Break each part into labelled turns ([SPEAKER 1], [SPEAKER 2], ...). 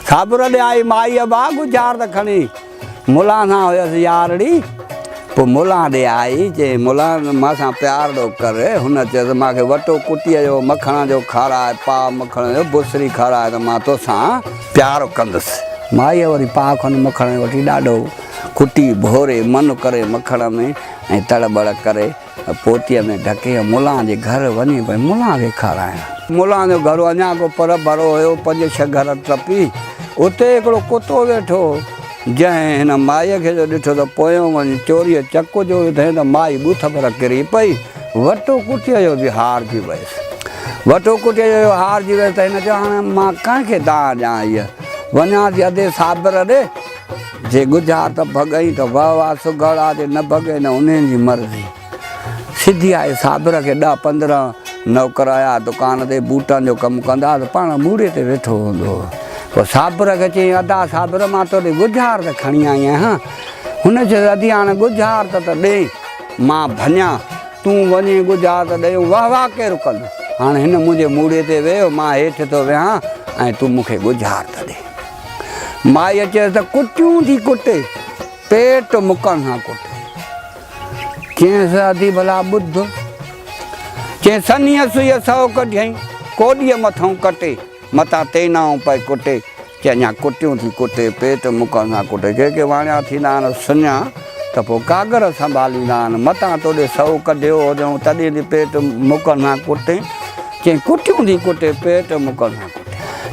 [SPEAKER 1] صابر ڏي آئي مائيء ڀاء ڳجهار ته کڻي ملان سان هيس يارڙي. پوء ملان ڏي آئي، چيائين ملان مان سان پيار ڏو ڪر. هن چيس مان کي وٽو ڪٽيء جو مکڻ جو کاراء، پاء مکڻ جو بسري کاراء ته مان توسان پيار ڪندس. مائيء وري پاء کن مکڻ جو وٺي ڏاڍو ڪٽي ڀوري من ڪري مکڻ ۾ ۽ تڙ ٻڙ ڪري پوتيء ۾ ڍڪي ۽ ملان جي گهر وڃي پئي ملان کي کارائڻ. ملان جو گهر اڃا ڪو پر ڀرو هيو، پنج ڇهه گهر ٽپي اتي هڪڙو ڪتو ويٺو هو، جنهن هن مائيء کي جو ڏٺو ته پويون وڃي چوريء چڪ جو وڌئين ته مائي ٻوٿ ڀر ڪري پئي. وٽو ڪٽيء جو به هارجي ويس. وٽو ڪٽيء جو هارجي ويس ته هن چيو هاڻي مان ڪنهن کي دانهن ڏيان هيء وڃان ٿي ادي صابر ڏي. جي ڳجهار ته ڀڳئين ته وهه واه سگهڙ آ، جي نه ڀڳئين ته انهين جي مرضي. سڌي آئي صابر کي ڏهه 15 نوڪر آيا دڪان تي بوٽن جو ڪم ڪندا ته پاڻ موڙي تي ويٺو هوندو هو. پوء صابر کي چيائين ادا صابر مان تو ڏي ڳجهار ته کڻي آئي آهيان. هن چيس ادي هاڻي ڳجهار ته ته ڏي مان ڀڃان تون وڃين ڳجهار ته ڏيون وهه واه ڪير ڪندو. هاڻي هن منهنجي موڙي تي ويهه مان هيٺ ٿو ويهان ۽ تون مون کي ڳجهار ته ڏي. مائيء چيس ته ڪٽيون ٿي ڪٽي، پيٽ مڪڻ سان ڪٽي. چيس ادي ڀلا ٻڌ. چيس سنهيء سوئيء سئو ڪڍيائين، ڪوڏيء مٿئون ڪٽي، متان تينائون پئي ڪٽي. چي اڃا ڪٽيون ٿي ڪٽي، پيٽ مڪڻ سان ڪٽي. ڪي ڪي واڻيا ٿيندا آهن سڃا ته پوء ڪاڳر سنڀاليندا آهن، متان توڏي سئو ڪڍيو هجئون، تڏهن ٿي پيٽ مڪڻ سان ڪٽين. چيائين ڪٽيون ٿي ڪٽي، پيٽ مڪڻ سان ڪٽي.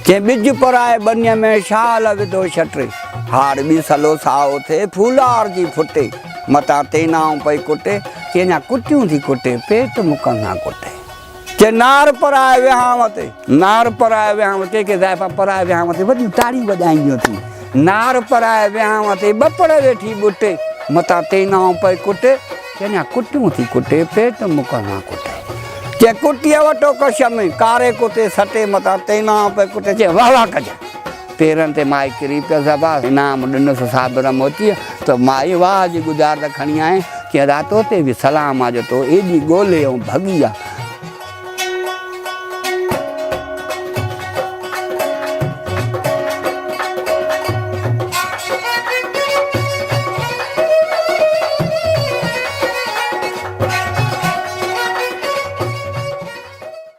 [SPEAKER 1] چيائين ٻج پرائي ٻنيء ۾، شال وڌو شٽي. هاڙ ٻيسلو سائو ٿئي، ڦولار جي ڦٽي. متان تينائون پئي ڪٽي. چيائين اڃا ڪٽيون ٿي ڪٽي، پيٽ مڪڻ سان ڪٽي. چيائين نار پرائي وهانء تي، نار پرائي وهانء تي. ڪي زائفان پرائي وهانء تي وڏيون تاڙيون وڄائينديون ٿي. نار پرائي وهانء تي، ٻپڙ ويٺي ٻٽي. متان تينائون پئي ڪٽي. چيائين اڃا ڪٽيون ٿي ڪٽي، پيٽ مڪڻ سان ڪٽي. چي ڪٽيء وٽو ڪش ۾، ڪاري ڪتي سٽي متان تينان پئي ڪٽي، چي واه واه ڪجانء. پيرن تي مائي ڪري پيس، ابا انعام ڏنس صابر موچيء ته مائي واه جي ڳجهارت کڻي آئين، چي ادا تو تي به سلام آ جو تو ايڏي ڳولي ۽ ڀڳي آ.